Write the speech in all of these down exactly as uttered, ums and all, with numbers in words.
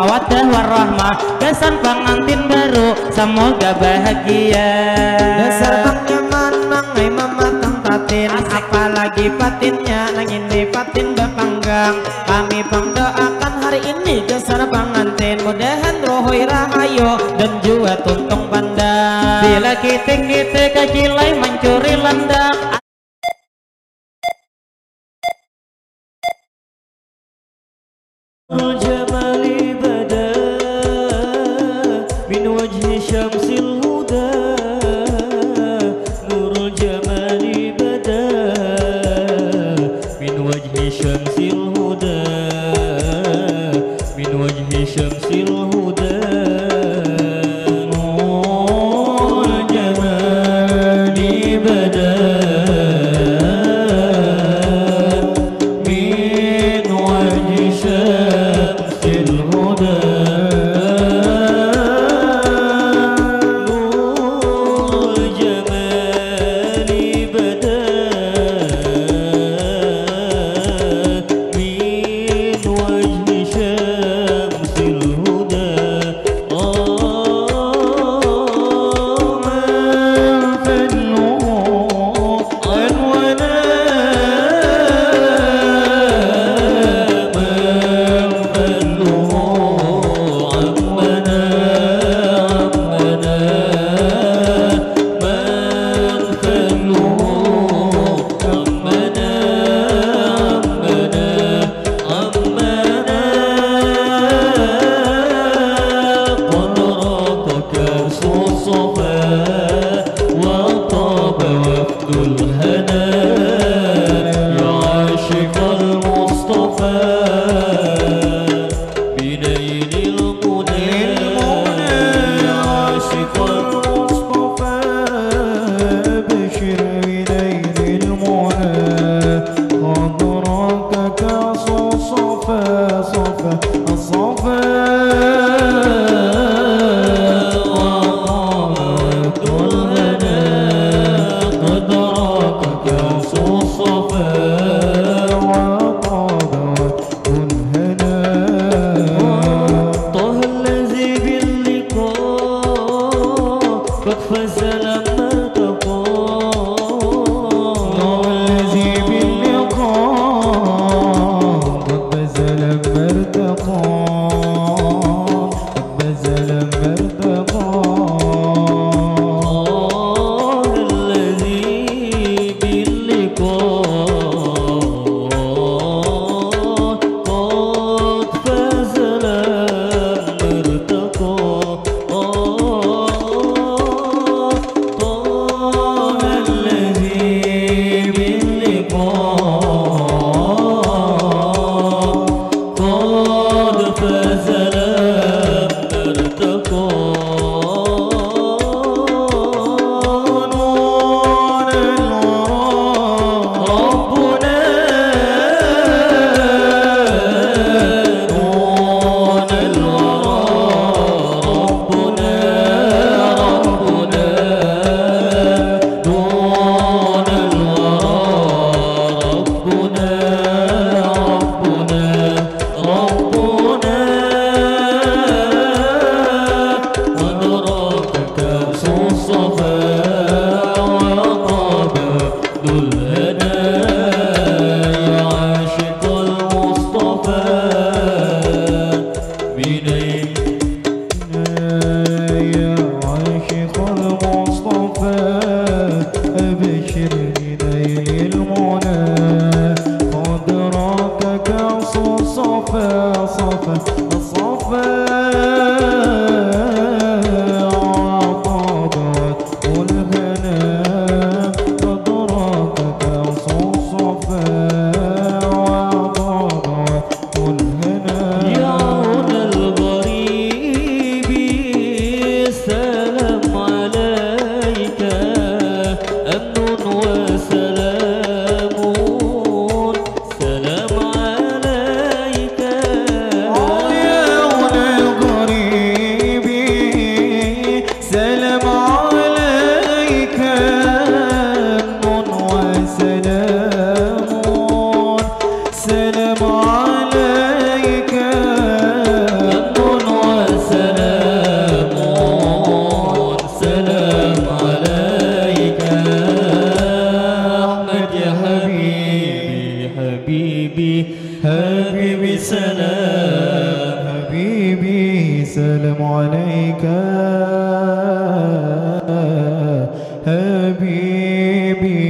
Mawaddah warahmah gasan pangantin baru, semoga bahagia. Dasar pang nyaman mangai mamatang patin, apalagi patinnya nang ini patin bapanggang. Kami pang doakan hari ini dasar pangantin, mudahan rohoi rahayu dan jua tuntung pandang. Bila kitik-kitik kacilai mancuri landak. Jamali bada min wajhi syamsil huda. Nurul jamali bada min wajhi syamsil huda. Min wajhi syamsil huda. Nurul jamali bada min wajhi syamsil huda. Nurul jamali bada min wajhi syamsil huda. عمنا قد رقك صفصفا وطاب وفد الهنا يا عاشق المصطفى بنيل المنى يا عاشق المصطفى أبشر بنيل المنى قد رقك صفصفا صفا الصفا وطاب وفد الهنا قد رقك صفصفا وطاب وفد الهنا طه الذي باللقاء قد فاز لما ارتقى. طه الذي باللقاء قد فاز لما ارتقى. قد فاز لما ارتقى. طه الذي باللقاء قد فاز لما ارتقى. طه الذي باللقاء قد فاز لما ارتقى. نور الورى ربنا، نور الورى ربنا، ربنا، نور الورى ربنا، ربنا، ربنا. قد رقك صفصفا وطاب وفد الهنا يا عاشق المصطفى بنيل يا عاشق المصطفى أبشر بنيل المنى قد رقك صفصفا صفا الصفا وطاب وفد الهنا قد رقك صفصفا وطاب وفد الهنا. يا عون الغريب السلام عليك أمن وسلام سلام حبيبي، سلام عليك حبيبي.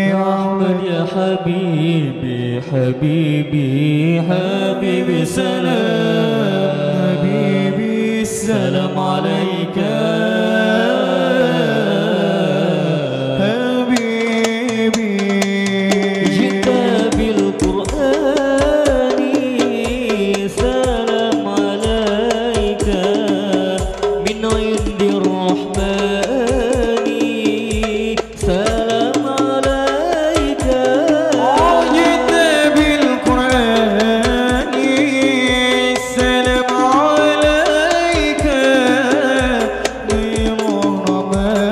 يا أحمد يا حبيبي، حبيبي، حبيبي سلام. حبيبي سلام عليك حبيبي. جئت بالقرآن سلام عليك من عند الرحمن سلام عليك. جئت بالقرآن سلام عليك من الرحمن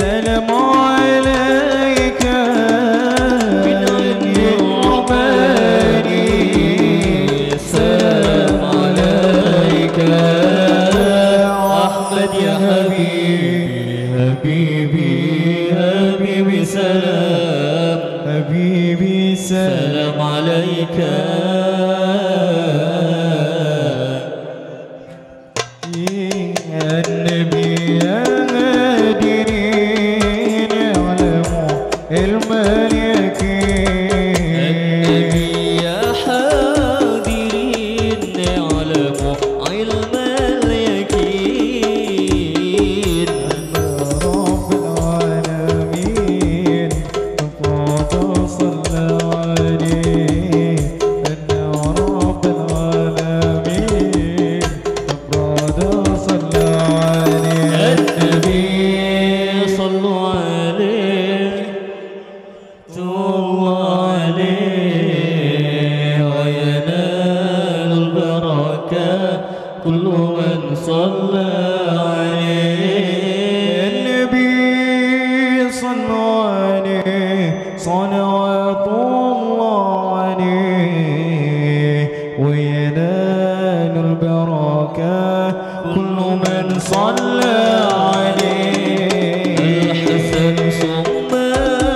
سلام عليك من عند الرحمن سلام عليك يا أحمد يا حبيبي، حبيبي، حبيبي سلام. حبيبي سلام عليك يا النبي يا هادرين اعلموا علم اليقين. النبي يا حاضرين اعلموا علم اليقين. أن رب العالمين قد صلى عليه. أن رب العالمين قد صلى عليه. النبي صلوا عليه، صلوا عليه، وينال البركة كل من صلى عليه. النبي صلوا عليه، صلوات الله عليه، وينال البركة كل من صلى عليه. الحسن ثم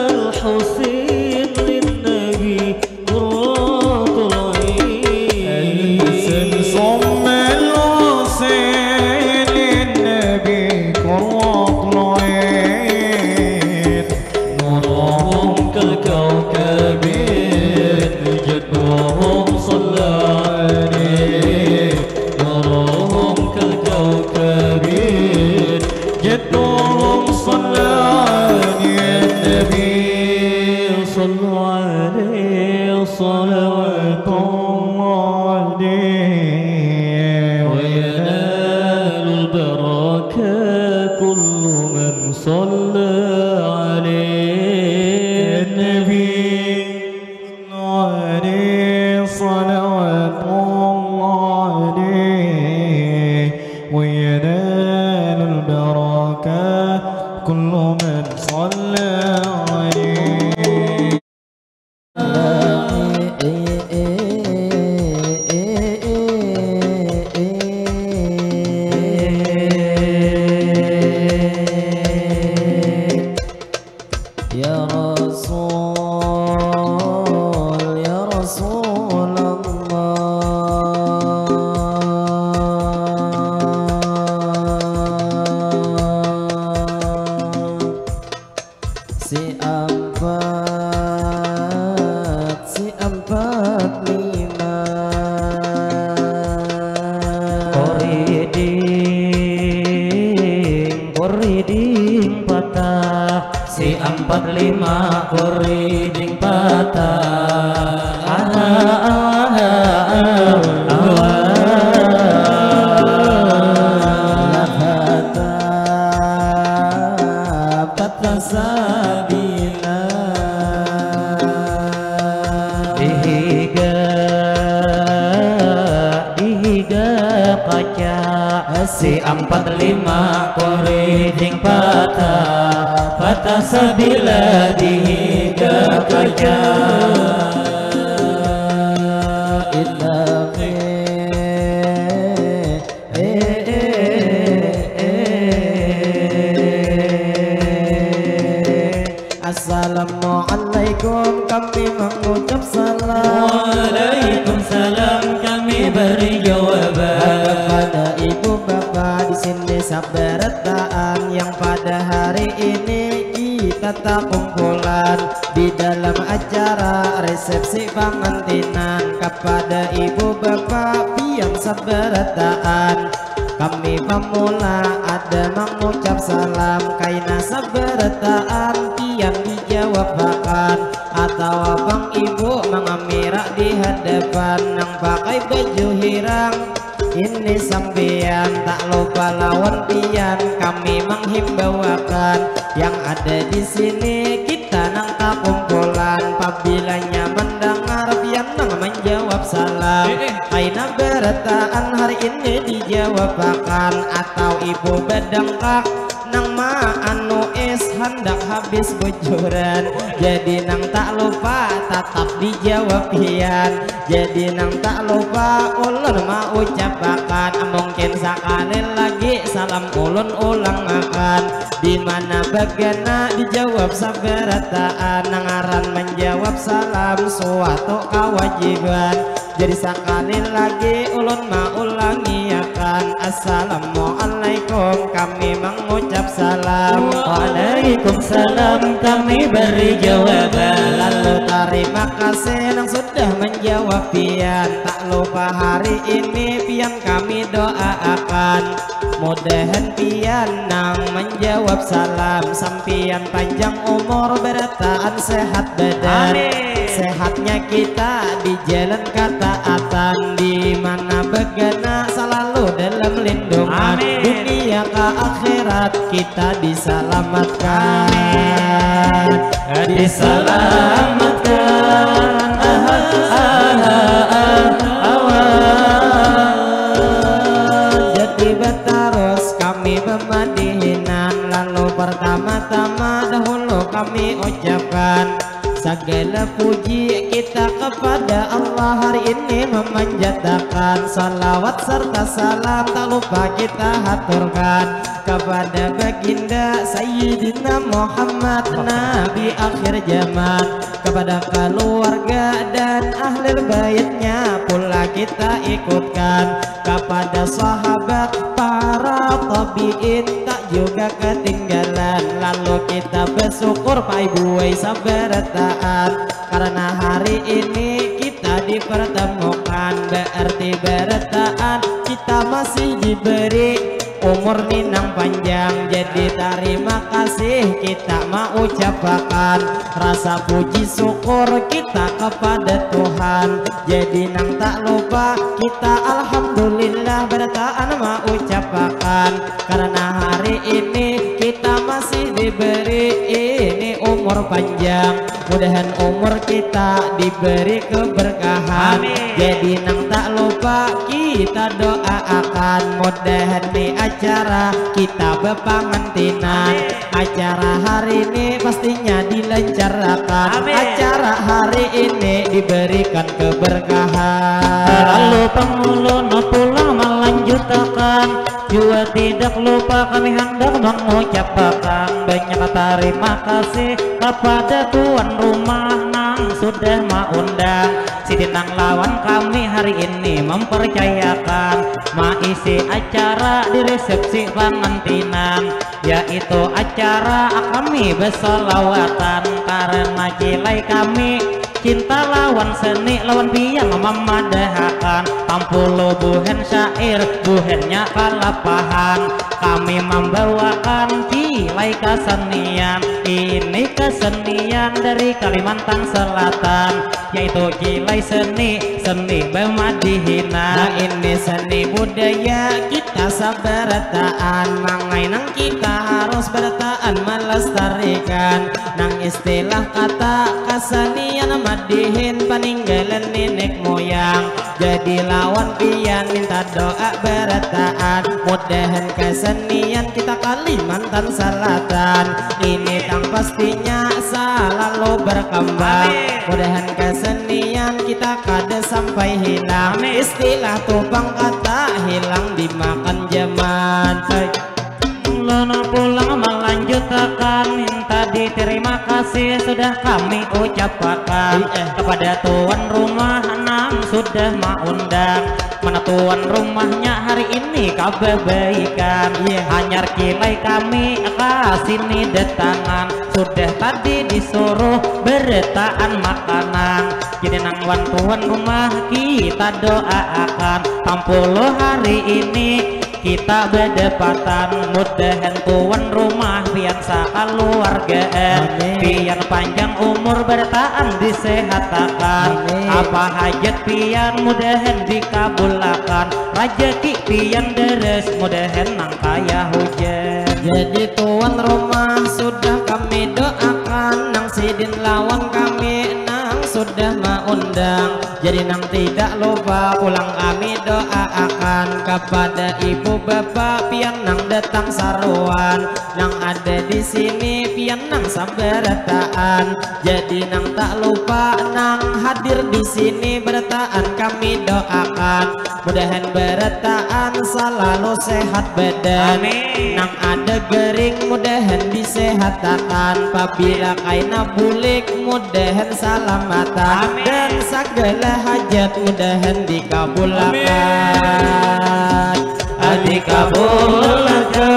الحسين للنبي قرة العين. الحسن ثم الحسين للنبي قرة العين. نورهم كالكوكب جدهم صلى عليه. نورهم كالكوكب جدهم صلى عليه. النبي صلوا عليه صلوات الله عليه. وينال البركة كل من صلى عليه. النبي عليه صلوات الله عليه، وينال البركة كل من صلى عليه. Ya Rasul, ya Rasulullah. Si ampat, si ampat lima. Koriding, koriding patah. Si ampat lima koriding patah. Aha, aha, aha, aha. Lah patah, patah sabila. Dihiga, dihiga kaca. Si ampat lima koriding patah, patah sabila dihiga kaca. Ilahi, eh, eh, eh, eh. Assalamualaikum, kami mengucap salam. Waalaikumsalam, kami beri jawaban. Kepada ibu bapa di sini sabarataan yang pada hari ini kita takumpulan di dalam acara resepsi pangantinan. Kepada ibu bapa pian sabarataan, kami pamula ada mangucap salam, kaina sabarataan pian dijawabakan, atawa pang ibu mangamira di hadapan nang pakai baju hirang. Ini sampian tak lupa lawan pian kami manghimbauakan yang ada di sini kita nang takumpulan, pabilanya mandangar pian nang manjawab salam. Eh, eh. Kaina barataan hari ini dijawabakan atau ibu badangkak nang maanu es handak habis bujuran. Jadi nang tak lupa tatap dijawab pian. Jadi nang tak lupa ulun maucapakan mungkin sakali lagi salam ulun ulangakan. Di mana bagana dijawab sabarataan, nang ngaran manjawab salam suatu kawajiban. Jadi sakali lagi ulun maulangiakan, Assalamualaikum, kami mangucap salam. Waalaikumsalam, kami beri jawaban. Lalu tarima kasih nang sudah manjawab pian. Tak lupa hari ini pian kami doaakan. Mudahan pian nang manjawab salam, sampian panjang umur, barataan sehat badan. Amin. Sehatnya kita di jalan kataatan, di mana bagana salalu dalam lindungan. Amin. Dunia ka akhirat kita disalamatkan. Amin. Disalamatkan. Ah, ah, ah, ah, awan. Jadi batarus kami bamadihinan, lalu pertama-tama dahulu kami ucapkan sagala puji kita kepada Allah hari ini memanjatakan salawat serta salam tak lupa kita haturkan kepada baginda Sayyidina Muhammad Nabi akhir zaman, kepada keluarga dan ahli baitnya pula kita ikutkan, kepada sahabat, para tabiin tak juga ketinggalan. Lalu kita bersyukur pai buai sabarataan karena hari ini kita dipertemukan, berarti barataan kita masih diberi umur ni nang panjang. Jadi tarima kasih kita maucapakan rasa puji syukur kita kepada Tuhan. Jadi nang tak lupa kita alhamdulillah barataan maucapakan karena hari ini kita masih diberi ini umur panjang. Mudahan umur kita diberi keberkahan. Amin. Jadi nang tak lupa kita doaakan mudahan ni acara kita bepangantinan. Amin. Acara hari ini pastinya dilancarkan. Amin. Acara hari ini diberikan keberkahan. Lalu pang ulun pulang melanjutakan, jua tidak lupa kami hendak mengucapakan banyak terima kasih kepada tuan rumah nang sudah maundang sidin nang lawan kami hari ini mempercayakan maisi acara di resepsi pengantinan, yaitu acara kami besolawatan karena cilai kami cinta lawan seni lawan pian memadahakan pampulu buhan syair buhannya kalapahan. Kami membawakan cilai kesenian, ini kesenian dari Kalimantan Selatan, yaitu cilai seni, seni bemadihinan. Nah, ini seni budaya kita sabarataan, mangai nang kita harus barataan melestarikan. Nang istilah kata kesenian madihin paninggalan nenek moyang. Jadi lawan pian minta doa barataan, mudahan kesenian kita Kalimantan Selatan ini tang pastinya selalu berkembang. Amin. Mudahan kesenian kita kada sampai hilang. Amin. Istilah tupang kata hilang dimakan zaman. Hai. Ulun pulang melanjutakan minta diterima Kasih sudah kami ucapakan kepada tuan rumah nang sudah maundang. Mana tuan rumahnya hari ini kababaikan. Hanyar kilai kami ka sini datangan. Sudah tadi disuruh berataan makanan. Jadi nang wan tuan rumah kita doaakan. Tampuluh hari ini kita badapatan, mudahan tuan rumah pian sakaluargaan, pian panjang umur barataan disehatakan, apa hajat pian mudahan dikabulakan, rajaki pian deres mudahan nang kaya hujan. Jadi tuan rumah sudah kami doakan, nang sidin lawan kami nang sudah maundang. Jadi nang tidak lupa pulang kami doaakan kapada ibu bapa pian nang datang saruan, nang ada di sini pian nang sabarataan. Jadi nang tak lupa nang hadir di sini barataan kami doakan mudahan barataan salalu sehat badan. Nang ada gering mudahan disehatakan, pabila kaina bulik mudahan salamatan, dan sagala hajat mudahan dikabulakan. Dikabulakan.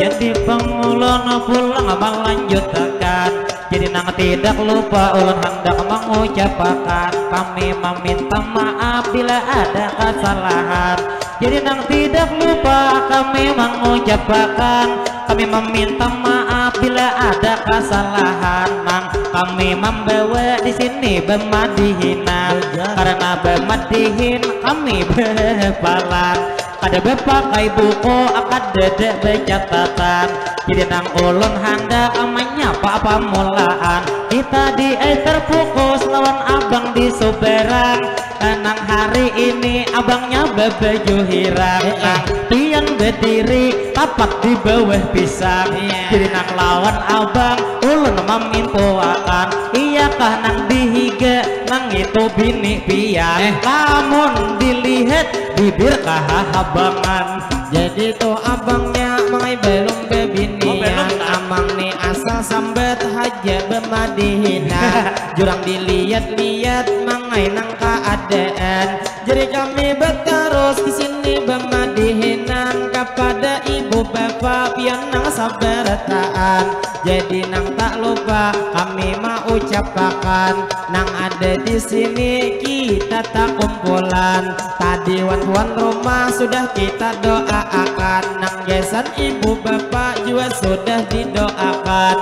Jadi pang ulun pulang malanjutakan. Jadi nang tidak lupa ulun handak mangucapakan, kami maminta maaf bila ada kasalahan. Jadi nang tidak lupa kami mangucapakan, kami maminta maaf bila ada kasalahan. Nang kami mambawa di sini bamadihinan, karena bamadihin kami bahapalan. Kada bapakai buku, kadada bacatatan. Jadi nang ulun handak manyapa pamulaan. Kita di air terpukus lawan abang di subarang. Nang hari ini abangnya babaju hirang. Nang pian badiri tapat di bawah pisang. Jadi nang lawan abang ulun mamintuakan. Iyakah nang dihiga nang itu bini pian. Lamun dilihat bibir kahahabangan. Jadi tu abangnya mangai balum babinian. Amang ni asal sambat haja bamadihinan. Jurang diliat-liat mangai nang kaadaan. Jadi kami batarus di sini bamadihinan kapada ibu bapa pian nang sabarataan. Jadi nang tak lupa kami maucapakan, nang ada di sini kita takumpulan. Tadi wan tuan rumah sudah kita doaakan, nang gasan ibu bapa jua sudah didoakan.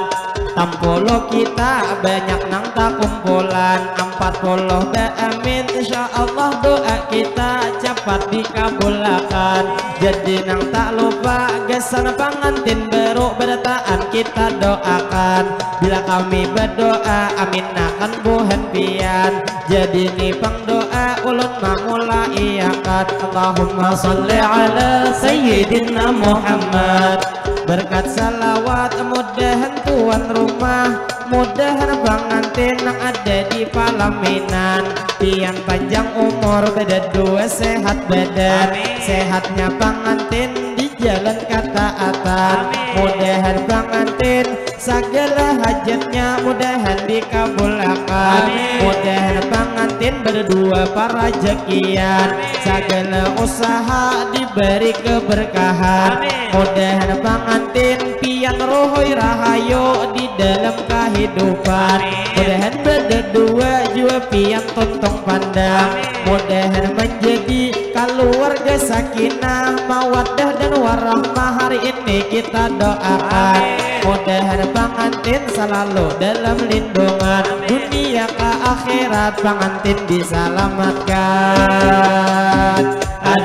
Tampuluh kita banyak nang takumpulan, ampat puluh baamin, insya Allah doa kita capat dikabulakan. Jadi nang tak lupa gasan pangantin baru barataan kita doakan. Bila kami badoa aminakan buhan pian. Jadi ni pang doa ulun mamulaiakan. Allahumma salli ala Sayyidina Muhammad. Berkat salawat mudahan tuan rumah, mudahan pangantin nang ada di palaminan pian panjang umur, badadua sehat badan. Sehatnya pangantin di jalan kataatan. Mudahan pangantin sagala hajatnya mudahan dikabulakan. Mudahan pangantin berdua parajakian. Sagala usaha diberi keberkahan. Mudahan pangantin pian ruhui rahayu di dalam kahidupan. Mudahan badadua jua pian tuntung pandang. Mudahan menjadi kaluarga sakinah, mawaddah dan warahmah hari ini kita doakan. Mudahan pangantin selalu dalam lindungan, dunia ka akhirat pangantin disalamatkan.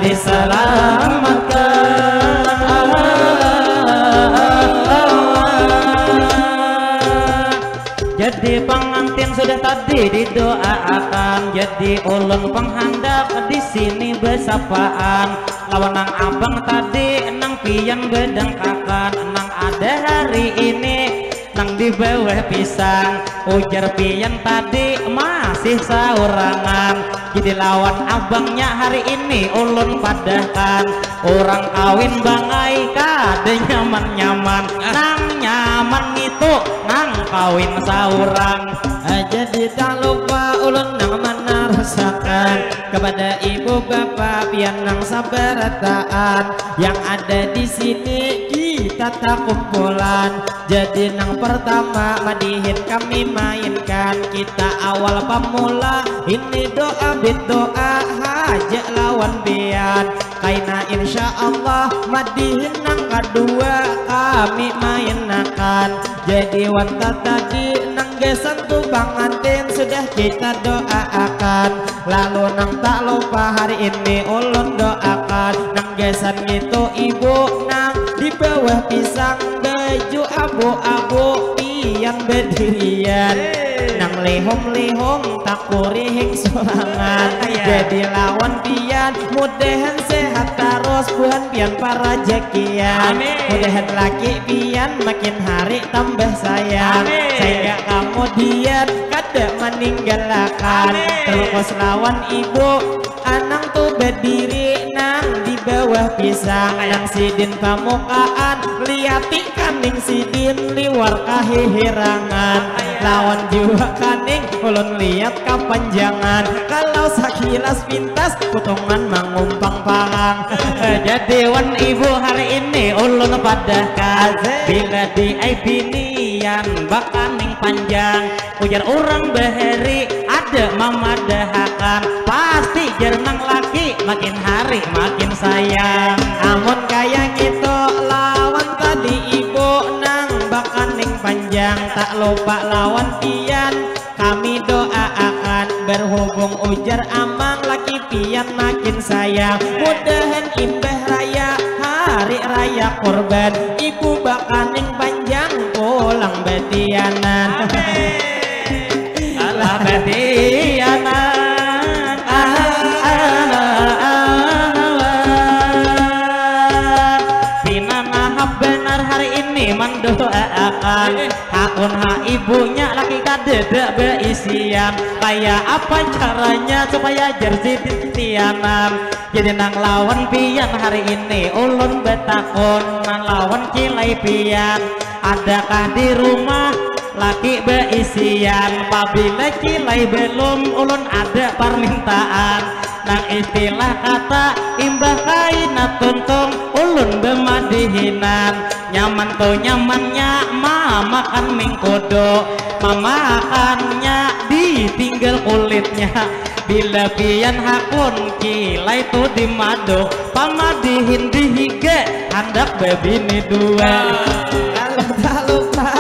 Disalamatkan. Jadi pangantin sudah tadi didoaakan. Jadi ulun pang handak di sini basapaan lawan nang abang tadi nang pian badangkakan. Nang ada hari ini nang di bawah pisang, ujar pian tadi masih saurangan. Jadi lawan abangnya hari ini ulun padahkan, orang kawin bangai kada nyaman-nyaman. Ah. Nang nyaman ngitu nang kawin saurang. Ah, jadi tak lupa ulun nang manarusakan kepada ibu bapa pian nang sabarataan yang ada di sini kita takumpulan. Jadi nang pertama madihin kami mainkan, kita awal pamula ini doa berdoa haja lawan pian. Kaina insya Allah madihin nang kedua kami mainakan. Jadi wanta tadi nang gasan tu pangantin sudah kita doaakan. Lalu nang tak lupa hari ini ulun doakan nang gasan ngitu ibu nang di bawah pisang baju abu-abu pian bedirian. Nang lihum-lihum takurihing surangan. Iya. Jadi lawan pian mudahan sehat tarus buhan pian parajakian. Amin. Mudahan laki pian makin hari tambah sayang. Amin. Sehingga kemudian kada meninggalkan. Amin. Terus lawan ibu anang tu berdiri nang di bawah pisang. Nang sidin pamukaan liati kaning sidin liwar kahihirangan. Lawan jua kaning ulun liat kapanjangan. Kalau sakilas pintas putungan mangumpang parang. Jadi wan ibu hari ini ulun padahkan bila di ai binian bakaning panjang. Ujar urang bahari ada mamadahakan pasti jar nang laki makin hari makin sayang. Amun kaya ngitu lawan tadi ibu nang bakaning panjang tak lupa lawan pian kami doaakan berhubung ujar amang laki pian makin sayang mudahan imbah raya hari raya kurban ibu bakaning panjang pulang batianan. Alah batianan. Pina nahap banar hari ini mandoaakan hakun ha ibunya laki kadada baisian. Kaya apa caranya supaya jar sidin tianan. Jadi nang lawan pian hari ini ulun batakun nang lawan kilai pian. Adakah di rumah laki baisian? Pabila kilai belum ulun ada parmintaan. Nang istilah kata imbah kaina tuntung ulun bamadihinan. Nyaman tu nyamannya mamakan mingkudu mamakannya ditinggal kulitnya. Bila pian hakun kilai tu di madu pamadihin di higa handak babini dua. Kalau tak lupa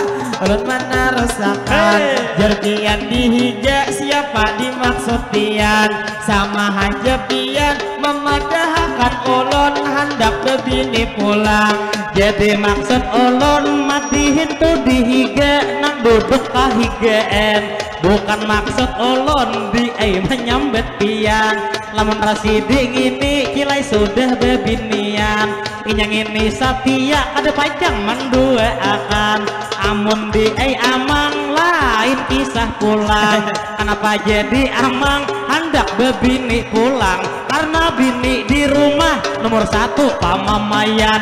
ulun manarusakan. Hei. Jar pian di higa siapa dimaksud pian? Sama haja pian mamadahakan ulun handak babini pulang. Jadi maksud ulun madihin tu di higa nang duduk kahigaan. Bukan maksud ulun di ai manyambat pian. Lamun rasidi ngini kilai sudah babinian. Inya ngini satia kada pacang manduaakan. Amun di ai amang lain kisah pulang. Kanapa jadi amang handak babini pulang? Karna bini di rumah nomor satu pamamaian.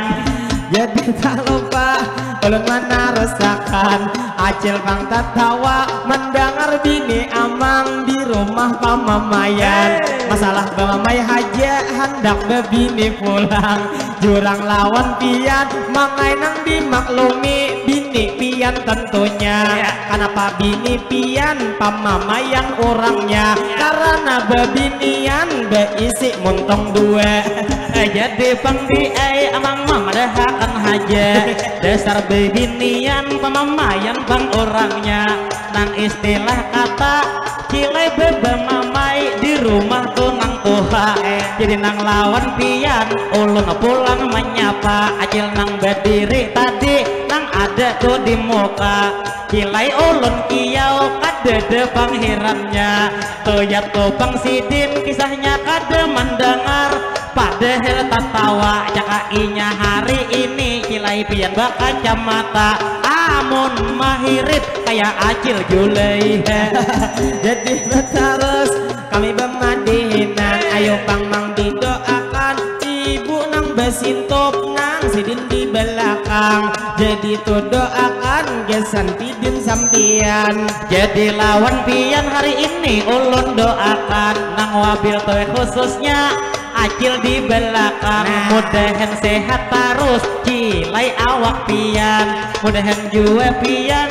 Jadi tak lupa ulun manarusakan. Acil pang tatawa mandangar bini amang di rumah pamamaian. Hei. Masalah bamamai haja handak babini pulang. Jurang lawan pian mangai nang dimaklumi bini pian tentunya. Ya. Kanapa bini pian pamamaian urangnya? Ya. Karana babinian baisi muntung dua. Jadi pang di ai amang mamadahakan haja. Dasar babinian pamamaian pang urangnya. Nang istilah kata kilai babamamai di rumah tu nang tuha. Jadi nang lawan pian ulun pulang manyapa acil nang badiri tadi nang ada tu di muka. Kilai ulun kiau kadada panghirannya. Tuyat tu pang sidin kisahnya kada mandangar. Padahal tatawa caka inya hari ini kilai pian bakacamata. Amun mahirit kaya acil Julaiha. Jadi batarus Kami bamadihinan, ayo pang mang didoakan. Ibu nang basintup nang sidin di belakang. Jadi tu doakan gasan pidin sampian. Jadi lawan pian hari ini ulun doakan. Nang wabil tu khususnya Acil di belakang. Nah. Mudahan sehat tarus, cilai awak pian. Mudahan jua pian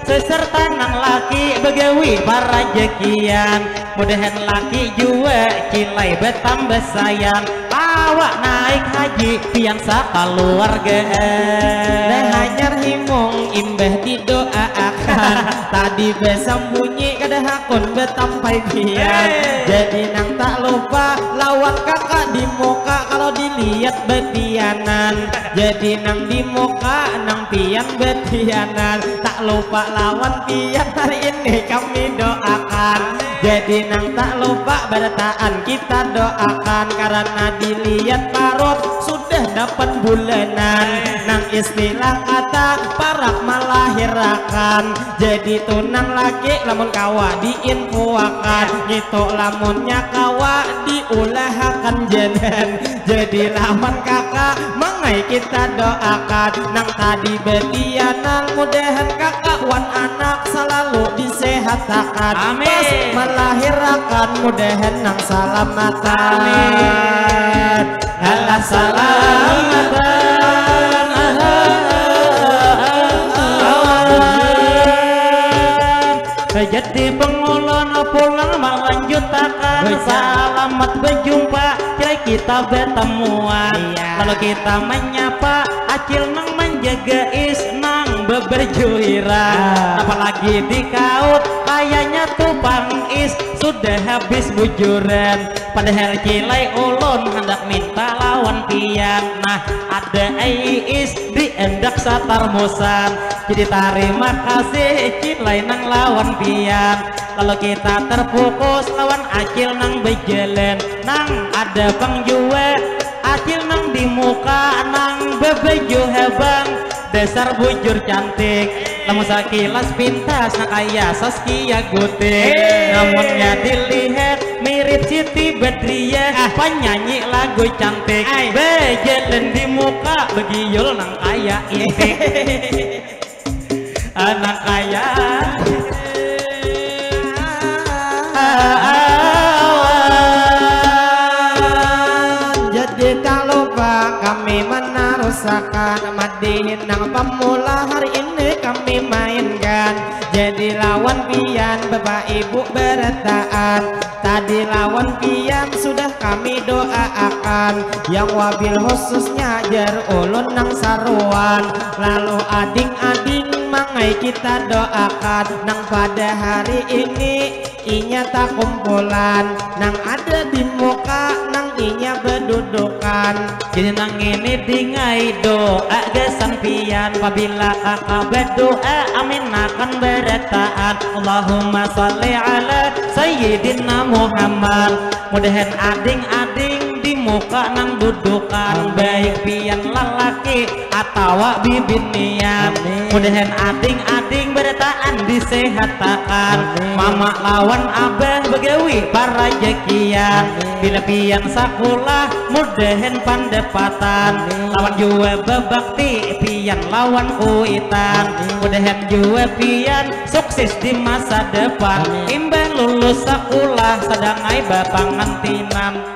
seserta nang laki bagawi parajakian. Mudahan laki jua cilai batambah sayang. Kawa naik haji pian sakaluargaan. Nah, hanyar himung imbah didoaakan. Tadi basambunyi kada hakun batampai pian. Hei. Jadi nang tak lupa lawan kakak di muka kalau dilihat batianan. Jadi nang di muka nang pian batianan. Tak lupa lawan pian hari ini kami doakan. Jadi nang tak lupa barataan kita doakan karena dilihat parut sudah dapat bulanan. Nang istilah kata parak malahirakan. Jadi tu nang laki lamun kawa diinfuakan. Ngitu lamunnya kawa diulahakan janan. Jadi lawan kakak mangai kita doakan. Nang tadi batianan mudahan kakak wan anak salalu disehatakan. Amin. Pas malahirakan mudahan nang salamatan. Amin. Alah salamatan. Jadi pengulon pulang melanjutakan. Salamat berjumpa, kira kita bertemuan. Iya. Lalu kita menyapa acil nang menjaga is nang beberjuiran. Ah. Apalagi di kaut kayaknya tuh Bang Is sudah habis bujuran. Padahal cilai ulun hendak minta lawan pian. Nah, ada ai is di endak satarmusan. Jadi tarima kasih cilai nang lawan pian. Lalu kita terfokus lawan acil nang bejalan. Nang ada pang jua acil nang di muka nang bebaju habang. Dasar bujur cantik. Lamun sakilas pintas nang kaya Saskia Gutik. Hei. Namunnya dilihat mirip Siti Badriah. Ah. Penyanyi lagu cantik. Ai. Bejalan di muka begiul nang kaya itik. Anak kaya. Jadi tak lupa kami menarusakan madihin nang pemula hari ini kami mainkan. Jadi lawan pian bapak ibu berataan. Tadi lawan pian sudah kami doaakan. Yang wabil khususnya jar ulun nang saruan. Lalu ading-ading mangai kita doakan. Nang pada hari ini inya takumpulan. Nang ada di muka nang inya bedudukan. Jadi nang ini dingai doa gasan pian. Pabila kakak berdoa amin akan berataan. Allahumma salli ala sayyidina Muhammad. Mudahan ading-ading di muka nang dudukan. Amin. Baik pian lalaki atawa bibinian. Amin. Mudahan ading-ading berataan disehatakan. Amin. Mama lawan abah begawi parajakian. Amin. Bila pian sakulah mudahan pandapatan. Amin. Lawan jua babakti pian lawan kuitan. Amin. Mudahan jua pian sukses di masa depan. Amin. Imbah lulus sakulah sadangai bapangantinan.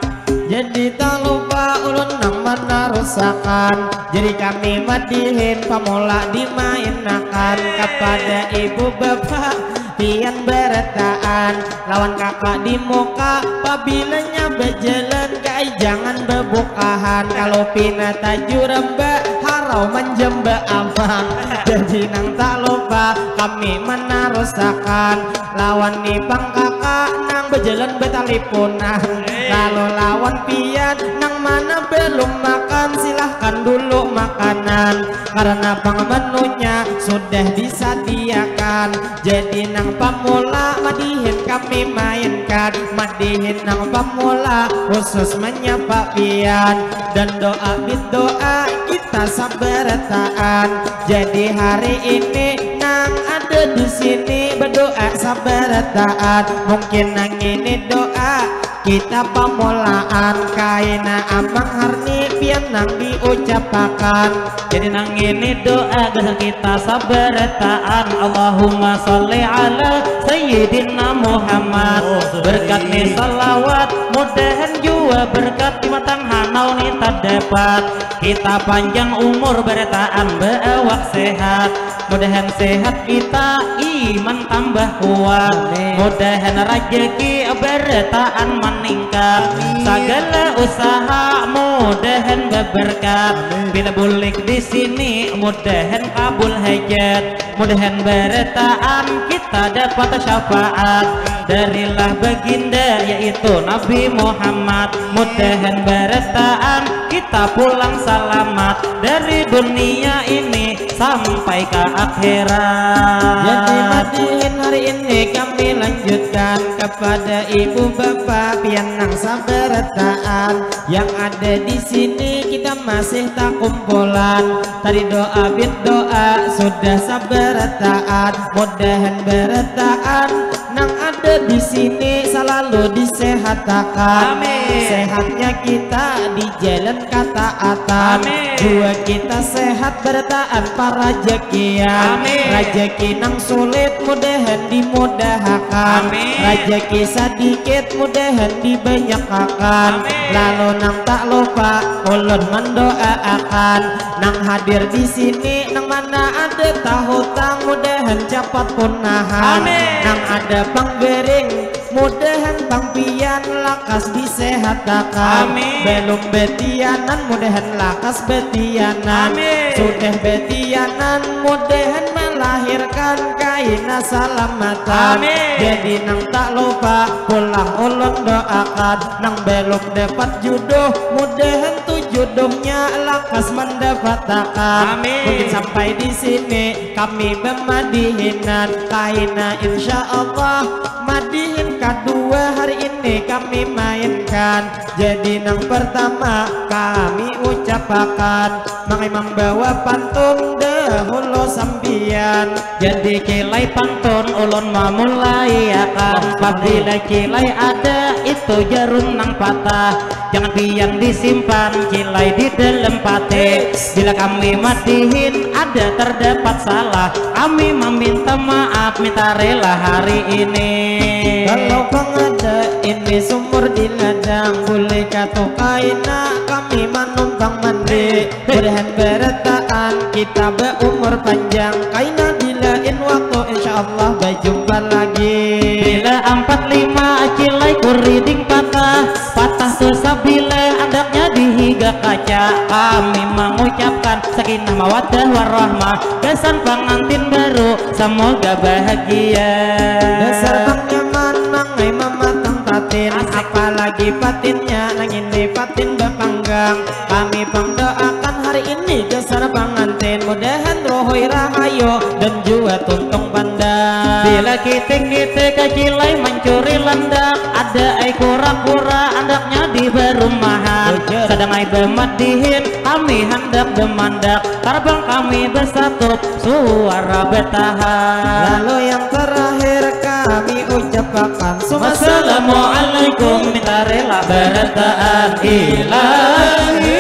Jadi tak lupa ulun nang manarusakan. Jadi kami madihin pamula dimainakan kapada ibu bapa pian berataan. Lawan kakak di muka, pabilanya bajalan, kai jangan babukahan. Kalau pina tajuramba, harau manjamba aman. Jadi nang tak lupa, kami manarusakan. Lawan ni pang kakak, nang bajalan batalipunan. Lalu lawan pian, nang mana belum makan, silahkan dulu makanan. Karena pang menunya sudah disadiakan. Jadi nang pamula madihin kami mainkan, madihin nang pamula khusus menyapa pian. Dan doa bit doa kita sabarataan. Jadi hari ini nang ada di sini berdoa sabarataan. Mungkin nang ini doa Kita pamulaan kaina Amang Harni pian nang diucapakan. Jadi nang ini doa gasan kita sabarataan. Allahumma sholli ala Sayyidina Muhammad. Berkat ni salawat, mudahan jua berkat di matang hanau ni tadapat. Kita panjang umur barataan baawak sehat. Mudahan sehat kita iman tambah kuat. Mudahan rajaki barataan maningkat. Sagala usaha mudahan babarkat. Bila bulik di sini mudahan kabul hajat. Mudahan barataan kita dapat syafaat darilah baginda yaitu Nabi Muhammad. Mudahan barataan kita pulang salamat dari dunia ini sampai ke akhirat. Jadi madihin hari ini kami lanjutkan kepada ibu bapa pian nang sabarataan yang ada di sini kita masih tak kumpulan. Tadi doa bit doa sudah sabarataan. Mudahan barataan nang ada di sini selalu disehatakan. Amin. Sehatnya kita di jalan ketaatan. Amin. Jua kita sehat barataan parajakian. Amin. Rajaki nang sulit mudahan dimudahakan. Amin. Rajaki sadikit mudahan dibanyakakan. Amin. Lalu nang tak lupa ulun mendoaakan nang hadir di sini nang mana ada tahutang mudahan capat punahan. Amin. Nang ada pang garing mudahan pang pian lakas disehatakan. Amin. Belum betianan mudahan lakas betianan. Amin. Sudah betianan mudahan melahirkan kaina salamatan. Amin. Jadi nang tak lupa pulang ulun doakan nang belum dapat juduh mudahan tu juduhnya lakas mendapatakan. Amin. Mungkin sampai di sini kami bemadihinan kaina insya Allah madihin kadua hari ini kami mainkan. Jadi nang pertama kami ucapakan mangai mambawa pantun dahulu sampian. Jadi kilai pantun ulun mamulaiakan. Pabila kilai ada itu jarum nang patah. Jangan pian disimpan kilai di dalam pate. Bila kami madihin ada terdapat salah, kami meminta maaf minta rela hari ini. Kalau pangada ini sumur di ladang, boleh katukaina kami manumpang mandi. Mudahan barataan kita baumur panjang, kaina di lain waktu insya Allah bajumpa lagi. Bila ampat lima kilai kuriding patah, patah tu sabila andaknya di higa kaca. Kami mengucapkan sakinah mawaddah warahmah gasan pangantin baru, semoga bahagia. Dasar pang nyaman mangai mamatang patin. Asik. Apalagi patinnya nang ini patin bapanggang. Kami pang doakan hari ini dasar pangantin mudahan ruhui rahayu dan jua tuntung pandang. Bila kitik-kitik kacilai mancuri landak, ada ai kura-kura andaknya di barumahan. Bujur. Sadang ai bamadihin kami handak bamandak, tarbang kami basatup suara batahan. Lalu yang terakhir kami ucapakan Assalamualaikum, minta rela barataan ilahi.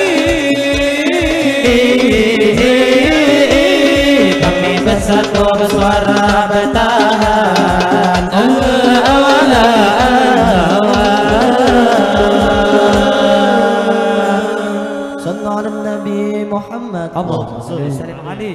Kami bersatu bersuara bertahan. Allah, Allah, Allah, Allah. Sallu ala Nabi Muhammad. Allahumma salli. Salim Ali.